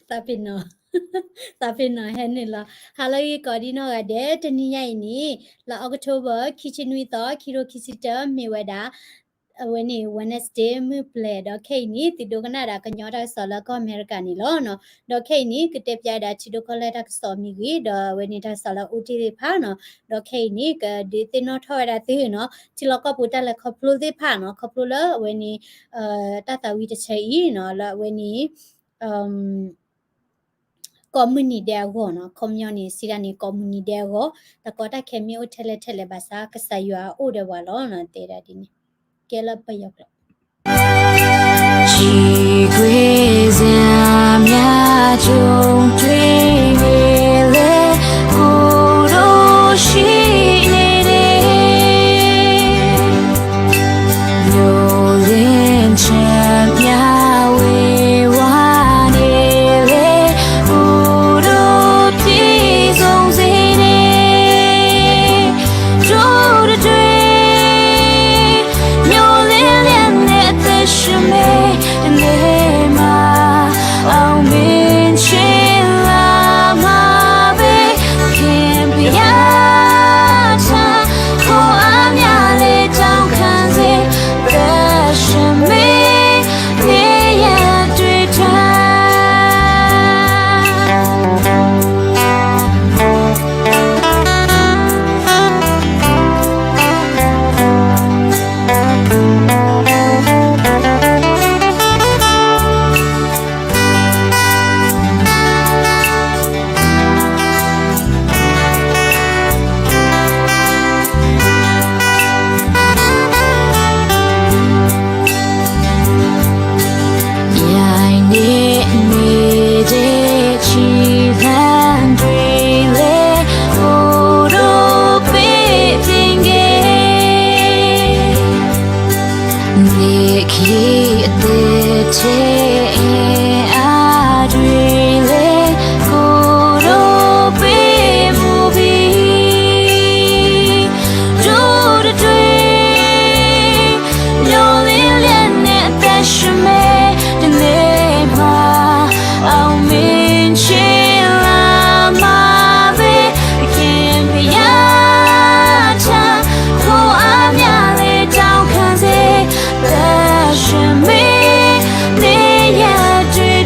သးပ့ၤနီၣ်, သးပ့ၤနီၣ်ဟဲန့ၣ်လီၤ. ဟါလၢအဂ့ၤကိးဒံနီၢ်ဂၤဒဲး, တနံၤညါအံၤန့ၣ် လၢ October ခံဆံနွံသီ ခံကထိခံဆံတၢ မ့ၢ်ဝဲဒၣ် အဝဲန့ၣ် Wednesday မုၢ်ပျဲၤ, ဒီးခဲအံၤန့ၣ် သုဒိကနၣ်ဒၣ်ကညီတၢ်ကစီၣ်လၢကီၢ်အမဲရကၤန့ၣ်လီၤ. ဒီးခဲအံၤန့ၣ် ကတဲပၠးဒၣ်ထံဒိၣ်ကီၢ်လဲၢ်တၢ်ကစီၣ်မ့ၢ်ဂ့ၤ, ဒီးအဝဲန့ၣ်တၢ်ကစီၣ်လၢအိၣ်တ့ၢ်သ့ၣ်တဖၣ်နီၤ. ဒီးခဲအံၤန့ၣ် ကဒုးသ့ၣ်နီၣ်ထီၣ်ဝဲဒၣ်သုနီၤ ထံလီၢ်ကီၢ်ပူၤတၢ်လဲၤခီဖျိသ့ၣ်တဖၣ်နီၤ, ခီဖျိလၢအဝဲန့ၣ် တၢ်သးဝံၣ်တဆၢအံၤနီၤ, လၢအဝဲန့ၣ် ကိးမုၢ်နံၤဒဲးအဂီၢ်နီၤ, ခီပညီန့ၣ် စံးဒၣ်န့ၣ် ကိးမုၢ်နံၤဒဲးအဂီၢ်, တၢ်ကီတၢ်ခဲမ့ၢ်အိၣ်ထဲလဲၣ်ထဲလဲၣ်ဘၣ်ဆၣ် ကစၢ်ယွၤအိၣ်ဒီးပှၤလီၤနီၤ, တဲဒၣ်ဒ်န့ၣ်, ကဲလၢပယီၤ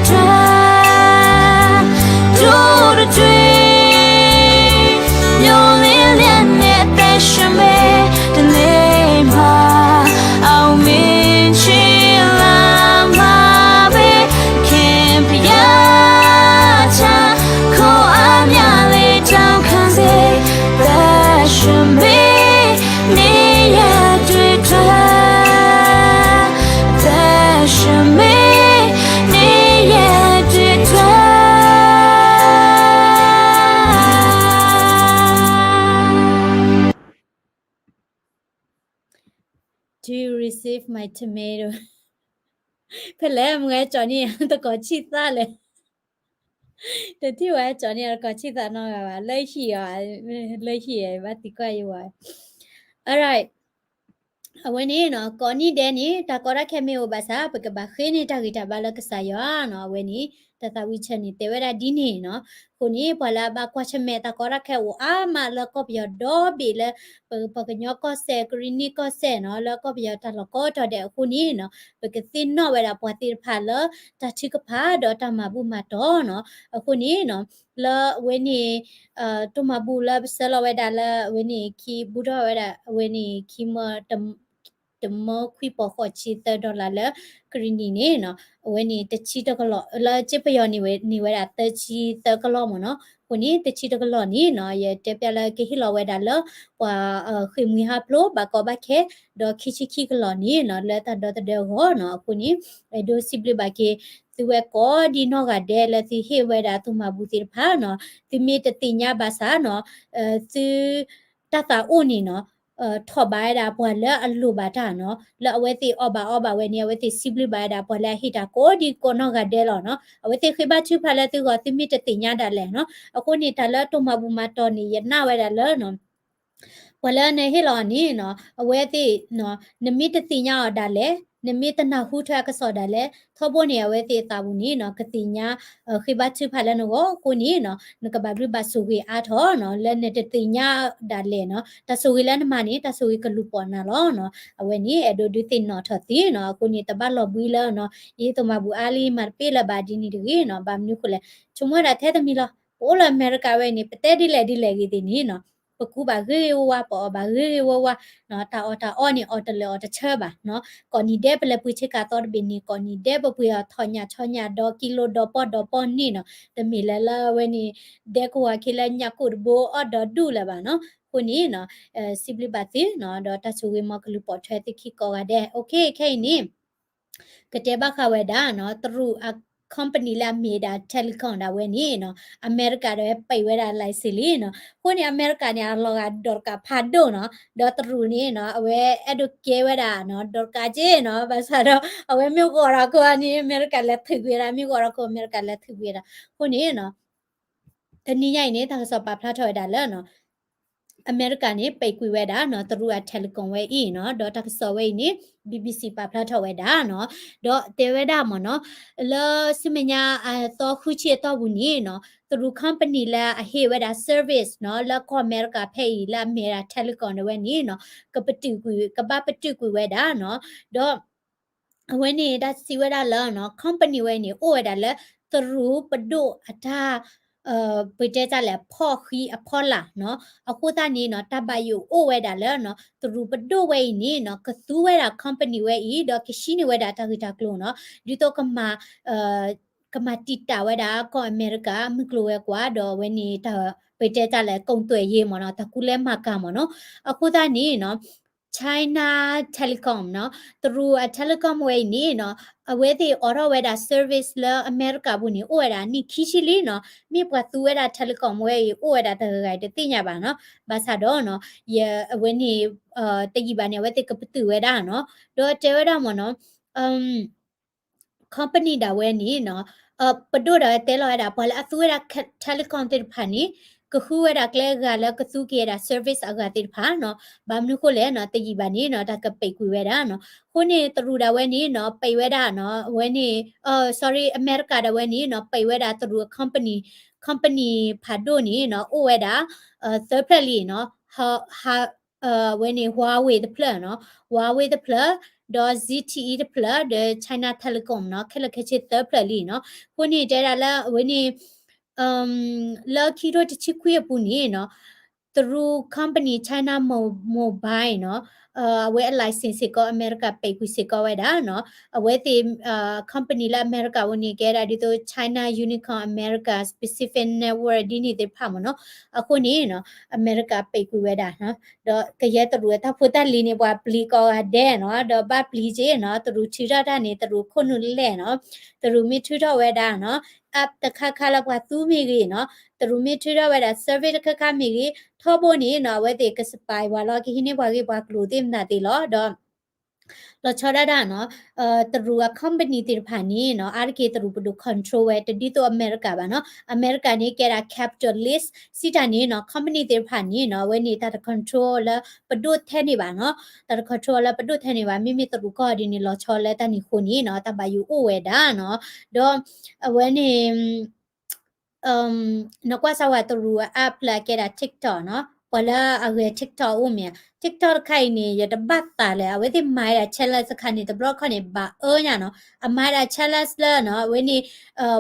ကျိာ် To receive my tomato. ဖဲလဲၣ် မ့ၢ်ဝဲကၠီၤန့ၢ် တကိးဆံၣ်သၣ်လဲၣ်. တထံၣ်ဝဲကၠီၤန့ၢ်တကိးဆံၣ်သၣ်နီတဂၤဘၣ်, လၢဟံၣ်အီၤ, လၢဟံၣ်အီၤ ဘၣ်သံကွၢ်ယဝဲ. Alright, အဝဲန့ၣ်နီၤ ကိးနံၣ်ဒဲးန့ၣ် တၢ်ကီတၢ်ခဲမ့ၢ်အိၣ်ဘၣ်ဆၣ် ပကဘၣ်ဃ့န့ၢ်တၢ်ဂံၢ်တၢ်ဘါလၢကစၢ်ယွၤနီၤ. အဝဲန့ၣ် တၢ်သးဝံၣ်ဆၢန့ၣ် တဲဝဲဒၣ်ဒ်န့ၣ်နီၤ. အဃိန့ၣ် ပှၤလၢအဘၣ်ကွၢ်ဆၢၣ်မဲာ်တၢ်ကီတၢ်ခဲအိၣ်အါမးလၢကီၢ်ပယီၤဒီဘ့ၣ်လၢ ပပှၤကညီကီၢ်စဲၣ် ကရံၣ်နံၣ်ကီၢ်စဲၣ်နီၤ, လၢကီၢ်ပယီၤတၢ်လီၢ်ကိးတီၤဒဲးအဃိန့ၣ်နီၤ, ပကသ့ၣ်နီၣ်ဝဲဒၣ်ပှၤသ့ၣ်တဖၣ်လၢ တၢ်ထုကဖၣ်ဒီးတၢ်မၤဘူၣ်မၤတီၢ်နီၤ. အဃိန့ၣ်နီၤ, လၢအဝဲန့ၣ် တိၢ်မၤဘူၣ်လၢပဆှၢလီၤဝဲဒၣ်လၢအဝဲန့ၣ် ခံဘူးထီၣ်ဝဲဒၣ် အဝဲန့ၣ် ခံမၢ တမၢခွံပီၤဃိးဆံသၢ dollar လၢကရံၣ်နံၣ်န့ၣ်နီၤ, အဝဲန့ၣ်တဆံတကလီၢ် လၢကီၢ်ပယီၤန့ၣ်ဝဲ န့ၢ်ဝဲဒၣ်သၢဆံသၢကလီၢ်မ့ၢ်နီၤ. အဃိန့ၣ် တဆံတကလီၢ်န့ၣ်နီၤ ယတဲပျးလၢကဟ့ၣ်လီၤဝဲဒၣ်လၢ ပှၤဃ့ၢ်မှံဟးဖျိးဘၣ်ကီဘၣ်ခဲ, ဒီးခံဆံခံကလီၢ်န့ၣ်နီၤ လၢတၢ်ဒီသဒၢအဂီၢ်နီၤ. အဃိန့ၣ် အဲၣ်ဒိးစံးဘျုးဘၣ်က့ၤ သုဝဲကိးဒံနီၢ်ဂၤဒဲးလၢသုဟ့ၣ်ဝဲဒၣ်တိၢ်မၤဘူၣ်သ့ၣ်တဖၣ်နီၤ. သုမ့ၢ်တသ့ၣ်ညါဘၣ်ဆၣ်နီၤ, သု တၢ်သးအိၣ်န့ၣ်နီၤ, ထီၣ်ဘးဝဲဒၣ်ပှၤလၢအလိၣ်ဘၣ်တၢ်နီၤ, လၢအဝဲသ့ၣ်အီၣ်ဘၣ်အီဘၣ်ဝဲန့ၣ် အဝဲသ့ၣ်စံးဘျုးဘၣ်ဝဲဒၣ်ပှၤလၢအဟ့ၣ်တၢ်ကိးဒံကိးနီၢ်ဂၤဒဲးလီၤနီၤ. အဝဲသ့ၣ်ဃ့ဘါထုကဖၣ်လၢသုဂီၢ် သုမ့ၢ်တသ့ၣ်ညါဒၣ်လဲာ်နီၤ. အဃိန့ၣ် တၢ်လၢတိၢ်မၤဘူၣ်မၤတီၢ်န့ၣ် ယနာ်ဝဲဒၣ်လၢနီၤ ပှၤလၢနဟ့ၣ်လီၤအီၤန့ၣ်နီၤ, အဝဲသ့ၣ် နမ့ၢ်တသ့ၣ်ညါအီၤဒၣ်လဲာ် နမ့ၢ်တနၢ်ဟူထွဲအကစီၣ်ဒၣ်လဲာ် ထီဘိန့ၣ် အဝဲသ့ၣ်အသးပူၤန့ၣ်နီၤ ကသ့ၣ်ညါ ဃ့ဘါထုကဖၣ်လၢနဂီၢ်အဃိန့ၣ်နီၤ နကဘၣ်ဘျုးဘၣ်ဆိၣ်ဂ့ၤအါထီၣ်နီၤ လၢနတသ့ၣ်ညါဒၣ်လဲာ်နီၤ တၢ်ဆိၣ်ဂ့ၤလၢနမၤန့ၣ် တၢ်ဆိၣ်ဂ့ၤကလူၤပိာ်နၤလီၤနီၤ အဝဲန့ၣ် အဲၣ်ဒိးဒုးသ့ၣ်နီၣ်ထီၣ်သ့နီၤ အဃိန့ၣ် တဘၣ်လီၤဘှံးလၢနီၤ ယဟ့ၣ်သိၣ်မၤဘူၣ်အါလံ မၤတပ့ၢ်လၢၤဘၣ်ဒ်န့ၣ်တဂ့ၤနီၤ ဘၣ်မနုၤဃိလဲၣ် ဆိကမိၣ်ဝဲဒၣ်ထဲတမံၤလီၤ ပအိၣ်လၢအမဲရကၤဝဲအံၤန့ၣ် ပတဲဒ်လဲၣ်ဒ်လဲၣ်ဂ့ၤသ့ၣ်န့ၣ်နီၤ ပကူဘၣ်ဂ့ၤဂ့ၤဝါဝါ ပအီၣ်ဘၣ်ဂ့ၤဂ့ၤဝါဝါနီၤ တၢ်အီၣ်တၢ်အီန့ၣ် အီၣ်တလၢာ်အီၣ်တဆၢဘၣ်နီၤ ကိးနံၤဒဲးပလဲၤပှ့ၤဆ့ကၤသီတဘ့ၣ်န့ၣ် ကိးနံၤဒဲးပပှ့ၤအီၤထီၣ်ညၣ်ဆီညၣ်ဒီးကံလိဒီးပီၢ်ဒီးပီၢ်န့ၣ်နီၤ တမ့ၢ်လၢလၢအဝဲန့ၣ် ဒဲကဝီၤခံလၢညၣ်ကိၣ်တဘိအီၣ်ဒီးဒူၣ်လၢၤဘၣ်နီၤ အဃိန့ၣ်နီၤ စံးဘျုးဘၣ်သုနီၤ ဒီးတၢ်ဆိၣ်ဂ့ၤမ်ကလူၤပိာ်ထွဲသုခံကိးဂၤဒဲး OK ခဲအံၤန့ၣ် ကတဲဘၣ်ဃးဝဲဒၣ်နီၤ တရူးအ company လၢအမ့ၢ်ဝဲဒၣ် telecom ဒၣ်ဝဲန့ၣ်နီၤ အမဲရကၤဒၣ်ဝဲပံးဝဲဒၣ် license လံနီၤ အဃိန့ၣ် အမဲရကၤန့ၣ် အလီၤဂာ်ဒီးတကးဖးဒိၣ်နီၤ ဒီးတရူးန့ၣ်နီၤ အဝဲအဲၣ်ဒိးကဲဝဲဒၣ်နီၤ ဒီးတကးက့နီၤ ဘၣ်ဆၣ်ဒီး အဝဲမ့ၢ်ဂီၤဒီးကိးန့ၣ် အမဲရကၤလဲၤထုးကွံာ်ဝဲဒၣ် မ့ၢ်ဂီၤဒီးကိး အမဲရကၤလဲၤထုးကွံာ်ဝဲဒၣ် အဃိန့ၣ်နီၤ တနံၤညါအံၤန့ၣ် တၢ်ကစီၣ်ပာ်ဖျါထီၣ်ဝဲဒၣ်လၢနီၤ အမဲရကၤန့ၣ် ပံးကွံာ်ဝဲဒၣ်နီၤ တရူးအ telecom ဝဲအံၤနီၤ ဒီးတၢ်ကစီၣ်ဝဲအံၤန့ၣ် BBC ပာ်ဖျါထီၣ်ဝဲဒၣ်နီၤ ဒီးတဲဝဲဒၣ်မ့ၢ်နီၤ လၢဆူမဲာ်ညါအသီဃုဆံအတီၢ်ပူၤန့ၣ်နီၤ တရူး company လၢအဟ့ၣ်ဝဲဒၣ် service နီၤ လၢကီၢ်အမဲရကၤဖဲအံၤ လၢအမ့ၢ်ဝဲဒၣ် telecom ဒၣ်ဝဲန့ၣ်နီၤ ကပတုာ်ကွံာ် ကဘၣ်ပတုာ်ကွံာ်ဝဲဒၣ်နီၤ ဒီး အဝဲန့ၣ် တၢ်စံးဝဲဒၣ်လၢနီၤ company ဝဲန့ၣ် အိၣ်ဝဲဒၣ်လၢ တရူးပဒိၣ်အတၢ် ပတဲတၢ်လဲၣ် အဖီၣ်ဃံအဖီလာ်နီၤ အဃိသတးန့ၣ်နီၤ တၢ်ဘၣ်ယိၣ်အိၣ်ဝဲဒၣ်လၢနီၤ တရူးပဒိၣ်ဝဲအံၤန့ၣ်နီၤ ကသူဝဲဒၣ် company ဝဲအံၤ ဒီးကဟံးန့ၢ်ဝဲဒၣ်တၢ်ဂ့ၢ်တၢ်ကျိၤနီၤ ဒ်သိးကမၤ ကမၤတံာ်တာ်ဝဲဒၣ်ကီၢ်အမဲရကၤ မုၢ်ကျိၤဝဲၤကွာ် ဒီးအဝဲန့ၣ်တၢ် ပတဲတၢ်လဲၣ် ကိၣ်တွဲၣ်ယ့မ့ၢ်နီၤ တၢ်ကူလဲမၤကၤမ့ၢ်နီၤ အဃိသတးန့ၣ်နီၤ China Telecom နီၤ တရူးအ telecom ဝဲအံၤန့ၣ်နီၤ အဝဲသ့ၣ်အိးထီၣ်ဝဲဒၣ် service လၢအမဲရကၤပူၤန့ၣ် အိၣ်ဝဲဒၣ်နံၣ်ခံဆံလံနီၤ မ့ၢ်ပှၤသူဝဲဒၣ် telecom ဝဲအံၤ အိၣ်ဝဲဒၣ်တဂၤဂၤအံၤတသ့ၣ်ညါဘၣ်နီၤ ဘၣ်ဆၣ်ဒီးနီၤ ယ အဝဲန့ၣ် တယံာ်ဘၣ်န့ၣ် အဝဲသ့ၣ်ကပတုာ်ဝဲဒၣ်နီၤ ဒီးတဲဝဲဒၣ်မ့ၢ်နီၤ company ဒၣ်ဝဲန့ၣ်နီၤ ပဒိၣ်ဒၣ်ဝဲတဲလီၤဝဲဒၣ် ပှၤလၢအသူဝဲဒၣ် telecom သ့ၣ်တဖၣ်န့ၣ် ကဃုဝဲဒၣ်ကျဲအဂၤလၢကသူက့ၤဝဲဒၣ် service အဂၤသ့ၣ်တဖၣ်နီၤ ဘၣ်မနုၤဃိလဲၣ်နီၤ တယံာ်ဘၣ်န့ၣ်နီၤ တၢ်ကပံးကွံာ်ဝဲဒၣ်နီၤ အဃိန့ၣ် တရူးဒၣ်ဝဲန့ၣ်နီၤ ပံးဝဲဒၣ်နီၤ အဝဲန့ၣ် sorry အမဲရကၤဒၣ်ဝဲန့ၣ်နီၤ ပံးဝဲဒၣ်တရူးအ company company ဖးဒိၣ်န့ၣ်နီၤ အိၣ်ဝဲဒၣ် သၢဖျၢၣ်လံနီၤ အဝဲန့ၣ် Huawei တဖျၢၣ်နီၤ Huawei တဖျၢၣ် ဒီး Z T E တဖျၢၣ် ဒီး China Telecom နီၤ ခဲလၢာ်ခဲဆ့သၢဖျၢၣ်လံနီၤ အဃိန့ၣ် တဲဒၣ်လၢအဝဲန့ၣ် လၢခံထိတဆံခွံအပူၤန့ၣ်နီၤ တရူး company China Mo- Mobile နီၤ အဝဲအ license စ့ၢ်ကီး အမဲရကၤပံးကွံာ်စ့ၢ်ကီးဝဲဒၣ်နီၤ အဝဲသ့ၣ် company လၢအမဲရကၤအအိၣ်န့ၣ် ကဲဒၣ်ဒ်သိး China Unicom America Pacific Network ဒ်န့ၣ်သ့ၣ်တဖၣ်မ့ၢ်နီၤ အဃိန့ၣ်နီၤ အမဲရကၤပံးကွံာ်ဝဲဒၣ်နီၤ ဒီးကယဲၢ်တရူးအတၢ်ဖိတၢ်လံၤန့ၣ် ပှၤပျံၤကိးဂၤဒဲးနီၤ ဒီးဘၣ်ပျံၤက့ၤနီၤ တရူးထုးထီၣ်တၢ်န့ၣ် တရူးခိၣ်နူာ်လဲၢ်နီၤ တရူးမ့ၢ်ထုးထီၣ်ဝဲဒၣ်နီၤ app တခါခါလၢပှၤသူမ့ၢ်ဂ့ၤနီၤ တရူးမ့ၢ်ထုးထီၣ်ဝဲဒၣ် service တခါခါမ့ၢ်ဂ့ၤ ထီဘိန့ၣ်နီၤ အဝဲသ့ၣ်က spy ပှၤလီၤ ကဟံးန့ၢ်ပှၤဂ့ၢ်ပှၤကျိၤသ့ၣ်မတၤသ့ၣ်လီၤ ဒီး လီၤဆီဒၣ်တၢ်နီၤ တရူးအ company သ့ၣ်တဖၣ်န့ၣ်နီၤ အါတက့ၢ်တရူးပဒိၣ် control ဝဲ တဒ်သိးအမဲရကၤဘၣ်နီၤ အမဲရကၤန့ၣ် ကဲဒၣ် capitalist စံးတၢ်န့ၣ်နီၤ company သ့ၣ်တဖၣ်န့ၣ်နီၤ အဝဲန့ၣ် တၢ်တ control လၢပဒိၣ်ထဲန့ၣ်ဘၣ်နီၤ တၢ်တ control လၢပဒိၣ်ထဲန့ၣ်ဘၣ် မ့မ့ၢ်တရူးကီၢ်ဒ်န့ၣ် လီၤဆီလၢတၢ်န့ၣ်အဃိန့ၣ်နီၤ တၢ်ဘၣ်ယိၣ်အိၣ်ဝဲဒၣ်နီၤ ဒီး အဝဲန့ၣ် နကွၢ်စၢ်ဝဲတရူးအ app လၢအကဲဒၣ် TikTok နီၤ ပှၤလၢအဂဲၤ TikTok အိၣ်မ့ၢ်ဧါ TikTok တခါအံၤန့ၣ် ယတဘၣ်သးလၢၤ အဝဲသ့ၣ်မၤဝဲဒၣ် challenge တခါန့ၣ် တဘျီတခီၣ်န့ၣ် ဘၣ်အၢညါနီၤ အမၤဝဲဒၣ် challenge လၢနီၤ အဝဲန့ၣ်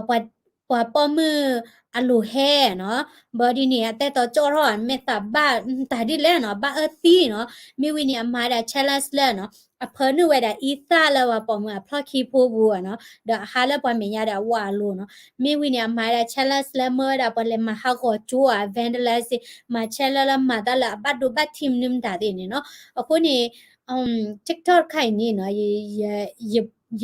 ပှၤပိာ်မုၣ်အလိၤဟဲနီၤ ဘၣ်ဒ်န့ၣ် အတဲတီကၠီထီၣ် မ့ၢ်သးဘၣ်တၢ်ဒ်လဲၣ်နီၤ ဘၣ်အၢသံနီၤ မ့ၢ်ဝံၤန့ၣ် အမၤဝဲဒၣ် challenge လၢနီၤ အဖၢနုာ်ဝဲဒၣ်အံသၣ်လၢပှၤပိာ်မုၣ်အဖျီၣ်ခံဖိပူၤနီၤ ဒီးအဟးလၢပှၤမဲာ်ညါဒီးအဝၣ်အလိၤနီၤ မ့ၢ်ဝံၤန့ၣ် အမၤဝဲဒၣ် challenge လၢမၢဝဲဒၣ်ပှၤလဲၤမၤဟးဂီၤကၠိဧါ vandalism မၤ challenge လၢမၤတၢ်လၢအဘၣ်ဒိဘၣ်ထံးမနုၤမတၤသ့ၣ်န့ၣ်နီၤ အဃိန့ၣ် TikTok တခါအံၤန့ၣ်နီၤ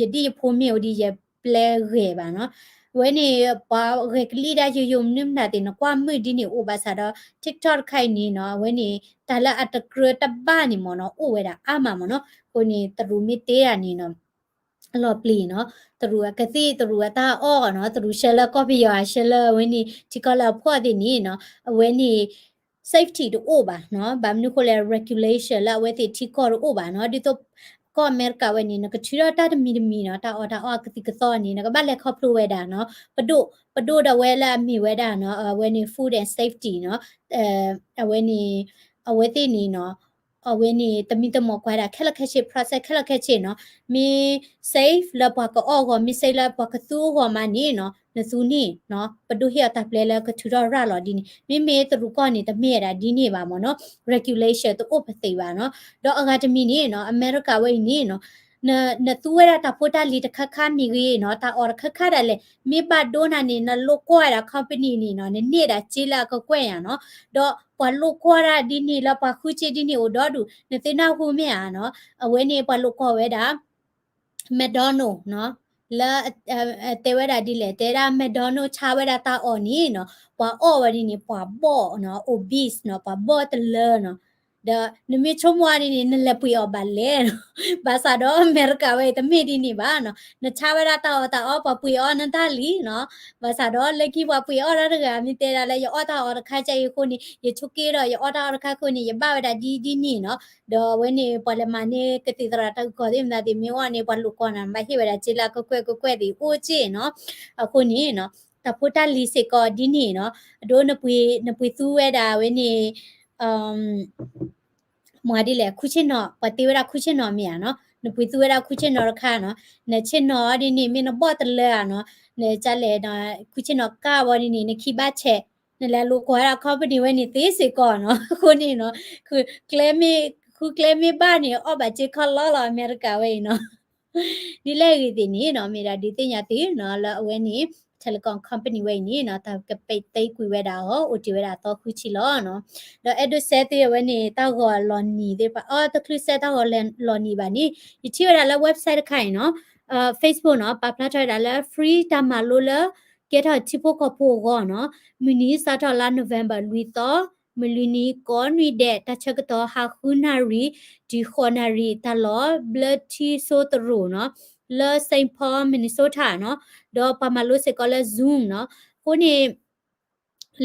ယဒ်ယဖိမ့ၢ်အိၣ်ဒ်ယပျဲဂဲၤဘၣ်နီၤ အဝဲန့ၣ် ပှၤဂဲၤကလံၣ်ဒၣ်ယိယိမနုၤမတၤသ့ၣ် နကွၢ်မုာ်ဒ်န့ၣ်အိၣ်ဘၣ်ဆၣ်ဒီး TikTok တခါအံၤန့ၣ်နီၤ အဝဲန့ၣ် တၢ်လၢအတကြၢးတဘၣ်န့ၣ်မ့ၢ်နီၤ အိၣ်ဝဲဒၣ်အါမးမ့ၢ်နီၤ အဃိန့ၣ် တရူးမ့ၢ်တ့ဒၣ်န့ၣ်နီၤ အလီၤပျံၤနီၤ တရူးအကသံၣ် တရူးအတၢ်အီၣ်နီၤ တရူးဆှၢလၢကီၢ်ပယီၤ ဆှၢလၢအဝဲန့ၣ် ထံကီၢ်လၢအဖှီၣ်သ့ၣ်န့ၣ်နီၤ အဝဲန့ၣ် safety တအိၣ်ဘၣ်နီၤ ဘၣ်မနုၤဃိလဲၣ် regulation လၢအဝဲသ့ၣ်ထံကီၢ်တအိၣ်ဘၣ်နီၤ ဒ်သိး ကီၢ်အမဲရကၤဝဲန့ၣ် နကထုးထီၣ်တၢ်တမံၤတမံၤနီၤ, တၢ်အီၣ်တၢ်အီၣ်အကသံၣ်ကသီန့ၣ် နကဘၣ်လဲၤခီဖျိဝဲဒၣ်နီၤ, ပဒိၣ်, ပဒိၣ်ဒီးဝဲလၢအမ့ၢ်ဝဲဒၣ်နီၤ, အဝဲန့ၣ် food and safety နီၤ, အဝဲန့ၣ်, အဝဲသ့ၣ်န့ၣ်နီၤ, အဝဲန့ၣ် တမံတမီၢ်ကွၢ်ဒၣ်ခဲလၢာ်ခဲဆ့ process ခဲလၢာ်ခဲဆ့နီၤ, မ့ၢ် safe လၢပှၤကအီၣ်အဂီၢ်, မ့ၢ် safe လၢပှၤကသူအဂီၢ်မးန့ၣ်နီၤ, နသူန့ၣ်နီၤ, ပဒိၣ်ဟ့ၣ်အီၤတၢ်ပျဲလၢကထုးထီၣ်ရၤလီၤဒ်န့ၣ်, မ့မ့ၢ်တရူးကီၢ်န့ၣ် တမ့ၢ်ဝဲဒၣ်ဒ်န့ၣ်ဘၣ်မ့ၢ်နီၤ, regulation တအိၣ်ပသ့ဘၣ်နီၤ, ဒီးအဂၤတမံၤန့ၣ်နီၤ, အမဲရကၤဝဲအံၤန့ၣ်နီၤ, န, နသူဝဲဒၣ်တၢ်ဖိတၢ်လံၤတခါခါမ့ၢ်ဂ့ၤနီၤ, တၢ်အီၣ်တခါခါဒၣ်လဲာ်, မ့ၢ်ဘၣ်ဒိနၤန့ၣ် နလိာ်ကွီၢ်ဝဲဒၣ် company န့ၣ်နီၤ, နန့ၢ်ဒၣ်စ့လၢအကကွဲၢ်ယၤနီၤ, ဒီးပှၤလိာ်ကွီၢ်ဒၣ်ဒ်န့ၣ်လၢပှၤဃုစ့ဒ်န့ၣ်အိၣ်ဒီဒူၣ်, နသ့ၣ်နၢ်ဟူမ့ၢ်ဧါနီၤ, အဝဲန့ၣ်ပှၤလိာ်ကွီၢ်ဝဲဒၣ် McDonald နီၤ, လၢ တဲဝဲဒၣ်ဒ်လဲၣ်, တဲဒၣ် McDonald ဆါဝဲဒၣ်တၢ်အီၣ်န့ၣ်နီၤ, ပှၤအီၣ်ဝဲဒ်န့ၣ် ပှၤဘီၣ်နီၤ, obese နီၤ, ပှၤဘီၣ်တလၢနီၤ, ဒီးနမ့ၢ်ဆိကမိၣ်ဒ်န့ၣ် နလဲၤပှ့ၤအီၣ်ဘၣ်လဲၣ်နီၤ, ဘၣ်ဆၣ်ဒီးအမဲရကၤဝဲအံၤတမ့ၢ်ဒ်န့ၣ်ဘၣ်နီၤ, နဆါဝဲဒၣ်တၢ်အီၣ်တၢ်အီ ပှၤပှ့ၤအီၣ်နတၢ်လံနီၤ, ဘၣ်ဆၣ်ဒီးလၢခံပှၤပှ့ၤအီၣ်တၢ်တဂၤ မ့ၢ်တဲဒၣ်လၢယအီၣ်တၢ်အီၣ်တခါကဲအံၤအဃိန့ၣ် ယဆိက့ဒီးယအီၣ်တၢ်အီၣ်တခါအဃိန့ၣ် ယဘၣ်ဝဲဒၣ်ဒ်ဒ်န့ၣ်နီၤ, ဒီးအဝဲန့ၣ် ပှၤလဲၤမၤန့ၢ်ကသံၣ်သရၣ်တၢ်အုၣ်ကီၤသ့ၣ်မတၤသ့ၣ် မ့ၢ်အိၣ်န့ၣ် ပှၤလိာ်ကွီၢ်နၤ ဘၣ်ဟ့ၣ်ဝဲဒၣ်စ့လၢအကကွဲၢ်ကကွဲၢ်သ့ၣ်အိၣ်က့နီၤ, အဃိန့ၣ်နီၤ, တၢ်ဖိတၢ်လံၤစ့ၢ်ကီးဒ်န့ၣ်နီၤ, အဒိ နပှ့ၤသူဝဲဒၣ်ဝဲန့ၣ် မ့ၢ်ဒ်လဲၣ် ခူၣ်ဆ့ၣ်နီၤ, ပှၤတ့ဝဲဒၣ်ခူၣ်ဆ့ၣ်နီၤမ့ၢ်ဧါနီၤ, နပှ့ၤသူဝဲဒၣ်ခူၣ်ဆ့ၣ်နီၤတခါနီၤ, နဆ့ၣ်နီၤဒ်န့ၣ် မ့ၢ်နဘီၣ်တလၢဧါနီၤ, နကလဲၤ ခူၣ်ဆ့ၣ်နီၤကၢ်ဝဲဒ်န့ၣ် နခံဘၣ်ဆဲး, နလဲၤလိာ်ကွီၢ်ဝဲဒၣ် company ဝဲန့ၣ်သ့စ့ၢ်ကီးနီၤ, အဃိန့ၣ်နီၤ, ဃုကျဲမ့ၢ်ဘၣ်န့ၣ် အီၣ်ဘၣ်စ့ခီလီလီၤ အမဲရကၤဝဲအံၤနီၤ ဒ်လဲၣ်ဂ့ၤသ့ၣ်န့ၣ်နီၤ, မ့ၢ်ဒၣ်ဒုးသ့ၣ်ညါသုနီၤ လၢအဝဲန့ၣ် telecom company ဝဲအံၤန့ၣ်နီၤ, တၢ်ကပဲာ်တ့ကွံာ်ဝဲဒၣ်အီၤ အိၣ်တ့ၢ်ဝဲဒၣ်အသီဃုဆံလီၤနီၤ, ဒီးအဲၣ်ဒိးစဲးသုအဝဲန့ၣ် တၢ်ဂီၤလီၤနံၤသ့ၣ်တဖၣ် အီ တချုးစဲးတၢ်ဂီၤလီၤနံၤဘၣ်န့ၣ် ယထံၣ်ဝဲဒၣ်လၢ website တခါအံၤနီၤ, Facebook နီၤ, ပာ်ဖျါထီၣ်ဝဲဒၣ်လၢ free တၢ်မၤလိလၢ ကဲထီၣ်ထံဖိကီၢ်ဖိအဂီၢ်နီၤ, မုၢ်နံၤစးထီၣ်လါ November လွံၢ်သီ မုၢ်လွံၢ်နံၤ ကိးနွံဒဲး တၢ်ဆၢကတီၢ် ဟါဃုနၣ်ရံၣ် တုၤဃိးနၣ်ရံၣ် တၢ်လီၢ် ဘျၢထံစိသရိာ်နီၤ, လၢ Saint Paul Minnesota နီၤ, ဒီးပှၤမၤလိစ့ၢ်ကီးလၢ Zoom နီၤ, အဃိန့ၣ်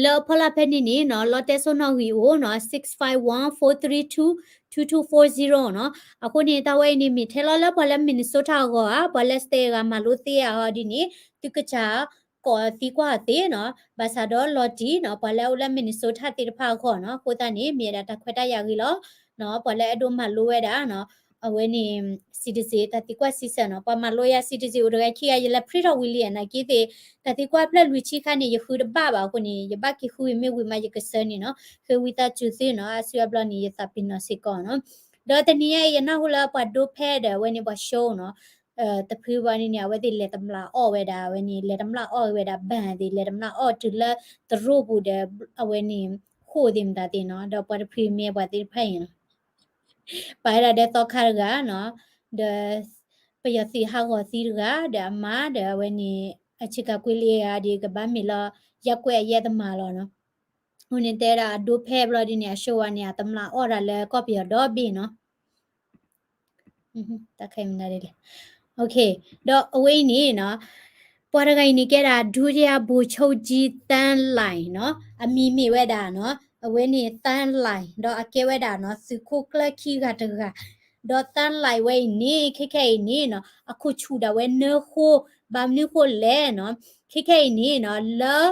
လၢအဖီလာ်ဖဲန့ၣ်န့ၣ်နီၤ လီတဲစိနီၣ်ဂံၢ်အိၣ်နီၤ six five one four three two two two four zero နီၤ, အဃိန့ၣ် တၢ်ဝဲအံၤန့ၣ် မ့ၢ်ထဲလီၤလၢပှၤလၢ Minnesota အဂီၢ်ဧါ, ပှၤလၢ state အဂၤမၤလိသ့အဂီၢ်ဒ်န့ၣ် သုကစၢ် ကိးသံကွၢ်သ့နီၤ, ဘၣ်ဆၣ်ဒီးလီၤတံၢ်နီၤ, ပှၤလၢအအိၣ်လၢ Minnesota သ့ၣ်တဖၣ်အဂီၢ်နီၤ, အဃိသတးန့ၣ် မ့ၢ်ဝဲဒၣ်တၢ်ခွဲးတၢ်ယာ်ဂ့ၤလီၤ, ပှၤလၢအဲၣ်ဒိးမၤလိဝဲဒၣ်နီၤ, အဝဲန့ၣ် citizen တၢ်သံကွၢ်စံးဆၢနီၤ, ပှၤမၤလိယၤ citizen အိၣ်တဂၤခံဂၤ ယလဲၤ print ထီၣ်ဝံၤလံ နာ်က့သ့ၣ်, တၢ်သံကွၢ်ဖျၢၣ်လွံၢ်ဆံခါန့ၣ် ယဃုတဘၣ်ဘၣ်အဃိန့ၣ် ယဘၣ်က့ၤဃုဝံၤမ့ၢ်ဝံၤမး ယကဆှၢန့ၣ်နီၤ, ဃ့ဝံသးစူၤသုနီၤ, အါစုအါဘျီန့ၣ် ယသးပ့ၤနီၣ်စ့ၢ်ကီးနီၤ, ဒီးတနံၤညါအံၤ ယနၢ်ဟူလၢပှၤဒိဖဲဒီးအဝဲန့ၣ်ပှၤ show နီၤ တဖုဘၣ်န့ၣ်န့ၣ် အဝဲသ့ၣ်လဲၤတမျၢ်အီၣ်ဝဲဒၣ် အဝဲန့ၣ် လဲၤတမျၢ်အီၣ်ဝဲဒၣ် ဘဏ် သ့ၣ် လဲၤတမျၢ်အီၣ်တုၤလၢတရူးပူၤဒီး အဝဲန့ၣ် ဃိၣ်သ့ၣ်မတၤသ့ၣ်နီၤ, ဒီးပှၤတဖုမ့ၢ်ပှၤသ့ၣ်တဖၣ်အံၤနီၤ, ပာ်ဝဲဒၣ်ဒီးသီခါတဂၤနီၤ, ဒီး ပယီၤသုးဟးဂီၤသံတဂၤ ဒီးအမါဒီးအဝဲန့ၣ် အဆ့ကၤကွံလ့ဂၤဒီး ကဘၣ်မ့ၢ်လၢ ယဲၢ်ကွဲးအယဲၢ်တမၤလီၤနီၤ, အဃိန့ၣ်တဲဒၣ်အဒိဖဲဘျီဒ်န့ၣ် အ show ဝဲန့ၣ် အတမျၢ်အီၣ်ဒၣ်လၢကီၢ်ပယီၤဒီဘ့ၣ်နီၤ တၢ်ခဲမနုၤလဲၣ်, ဒီးအဝဲအံၤန့ၣ်နီၤ, ပှၤတဂၤအံၤန့ၣ်ကဲဒၣ် ဒုတိယဗိုလ်ချုပ်ကြီး သန်းလှိုင် နီၤ, အမံၤမ့ၢ်ဝဲဒၣ်နီၤ, အဝဲန့ၣ် သန်းလှိုင် ဒီးအကဲဝဲဒၣ်နီၤ သုးခိၣ်ကျၢၢ်ခံဂၤတဂၤ, ဒီး သန်းလှိုင် ဝဲအံၤန့ၣ် ခဲခဲအံၤန့ၣ်နီၤ အခိၣ်ဆူၣ်ဒၣ်ဝဲနၢဃိ, ဘၣ်မနုၤဃိလဲၣ်နီၤ, ခဲခဲအံၤန့ၣ်နီၤ လၢ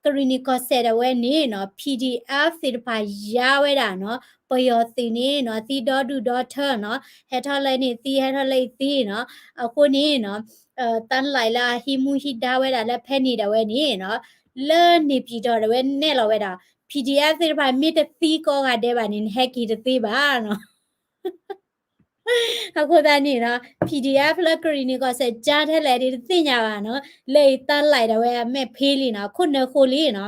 ကရံၣ်နံၣ်ကီၢ်စဲၣ်ဒၣ်ဝဲန့ၣ်နီၤ PDF သ့ၣ်တဖၣ်ယါဝဲဒၣ်နီၤ ပယီၤသုးန့ၣ်နီၤ သံဒီဒူၣ်ဒီထၢနီၤ ဟဲထီၣ်လၢန့ၣ်သံ ဟဲထီၣ်လၢအံၤသံနီၤ, အဃိန့ၣ်နီၤ သန်းလှိုင် လၢအဟံးမူဟံးဒါဝဲဒၣ်လၢဖဲန့ၣ်ဒၣ်ဝဲန့ၣ်နီၤ လၢန့ၣ်ပၠံၣ်တီၣ်ဒၣ်ဝဲနဲၣ်လီၤဝဲဒၣ် PDF သ့ၣ်တဖၣ် မ့ၢ်တသံကိးဂၤဒဲးဘၣ်န့ၣ် နဟဲက့ၤတသ့ဘၣ်နီၤ အဃိသတးန့ၣ်နီၤ PDF လၢကရံၣ်နံၣ်ကီၢ်စဲၣ် ကၢထဲလဲၣ်ဒ်တသ့ၣ်ညါဘၣ်နီၤ, လၢအံၤ သန်းလှိုင် ဒၣ်ဝဲအမဲာ်ဖ့လံနီၤ အခိၣ်နၢဃိလံနီၤ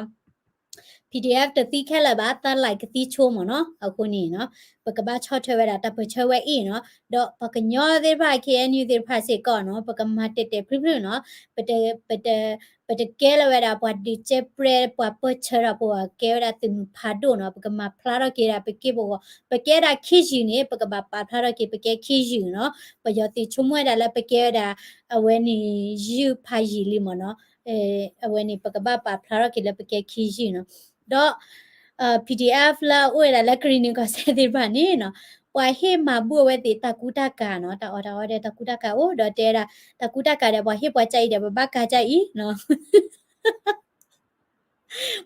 PDF တသံခဲလၢာ်ဘၣ် သန်းလှိုင် ကသံဆိကမိၣ်နီၤ, အဃိန့ၣ်နီၤ ပကဘၣ်ဆီၣ်ထွဲဝဲဒၣ်တၢ်ပၢၢ်ဆၢဝဲအံၤနီၤ, ဒီးပှၤကညီသ့ၣ်တဖၣ် KNU သ့ၣ်တဖၣ်စ့ၢ်ကီးနီၤ ပကမၤတဲာ်တဲာ်ဖျုးဖျုးနီၤ, ပတ ပတ ပတကဲလၢၤဝဲဒၣ်ပှၤဒုးကဲပြဲ ပှၤပၢၢ်ဆၢထီၣ်ပှၤ ကဲဝဲဒၣ်သုးမုၢ်ဖးဒိၣ်နီၤ, ပကမၤဖျါထီၣ်က့ၤဒၣ်ပက့ၢ်ပဂီၤ, ပကဲဒၣ်ခံယုၢ်န့ၣ် ပကဘၣ်ပာ်ဖျါထီၣ်က့ၤ ပကဲခံယုၢ်နီၤ, ပယီၤသုးဆိကမိၣ်ဝဲဒၣ်လၢပကဲဝဲဒၣ် အဝဲန့ၣ် ယုၢ်ဖးယံာ်လံမ့ၢ်နီၤ, အဝဲန့ၣ် ပကဘၣ်ပာ်ဖျါထီၣ်က့ၤလၢပကဲခံယုၢ်နီၤ, ဒီး PDF လၢအအိၣ်ဝဲဒၣ်လၢကရံၣ်နံၣ်ကီၢ်စဲၣ်သ့ၣ်တဖၣ်န့ၣ်နီၤ ပှၤဟ့ၣ်မၤဘူၣ်အဝဲသ့ၣ်တၢ်ကူတၢ်ကၤနီၤ, တၢ်အီၣ်တၢ်အီဒီးတၢ်ကူတၢ်ကၤအိၣ်ဒီးတဲဒၣ်, တၢ်ကူတၢ်ကၤဒီး ပှၤဟ့ၣ်ပှၤကၢ်အံၤဒီး ပဘၣ်ကၤကၢ်အံၤနီၤ.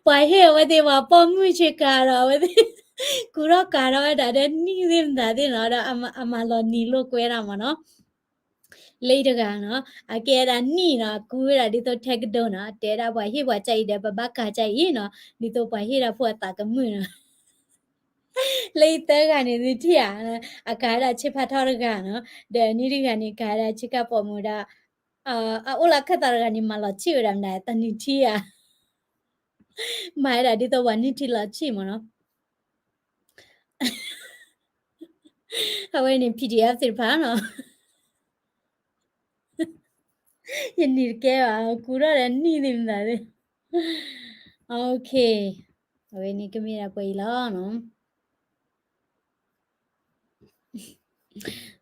ပှၤဟ့ၣ်အဝဲသ့ၣ်ပှၤပိာ်မုၣ်ဆ့ကၤဒီး အဝဲသ့ၣ် ကူထီၣ်ကၤထီၣ်ဝဲဒၣ်ဒီးနံၣ်သ့ၣ်မတၤသ့ၣ်နီၤ, ဒီးအမၤလီၤနံၤလိာ်ကွဲဒၣ်မးနီၤ. လၢတဂၤနီၤ, အကဲဒၣ်နံၣ်နီၤ, အကူဝဲဒၣ်ဒ်သိးထဲကဒိနီၤ, တဲဒၣ်ပှၤဟ့ၣ်ပှၤကၢ်အံၤဒီး ပဘၣ်ကၤကၢ်အံၤနီၤ, ဒ်သိးပှၤဟ့ၣ်ဒၣ်ဖိအသးကမုာ်နီၤ. လၢအံၤသၢဂၤန့ၣ် သုထံၣ်ဧါ, အကၤဝဲဒၣ်ဆ့ဖးထီတဂၤနီၤ, ဒီးနံၣ်တဂၤန့ၣ် ကၤဝဲဒၣ်ဆ့ကၤပိာ်မုၣ်ဒီး အအိၣ်လၢခၢၣ်သးတဂၤန့ၣ် မၤလီၤဆံၣ်ဝဲဒၣ်မနုၤ တၢ်နုၢ်ထံဧါ, မၤဝဲဒၣ်ဒ်သိးပှၤနုၢ်ထံလီၤဆံၣ်မးနီၤ. အဝဲန့ၣ် PDF သ့ၣ်တဖၣ်နီၤ, ယနံၤတကဲဘၣ် ကူထီၣ်ဒီးနံၣ်သ့ၣ်မတၤသ့ၣ်. အဝဲန့ၣ်ကမ့ၢ်ဒၣ်ပှဲၤအံၤလီၤနီၤ.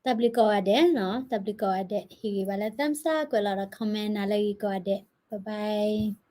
တၢ်ဘျုးကိးဂၤဒဲးနီၤ, တၢ်ဘျုးကိးဂၤဒဲး, ဟ့ၣ်ဂံၢ်ဘါလၢ thumbs up ကွဲးလီၤဒီး comment နၤလၢအဂ့ၤကိးဂၤဒဲး, bye bye.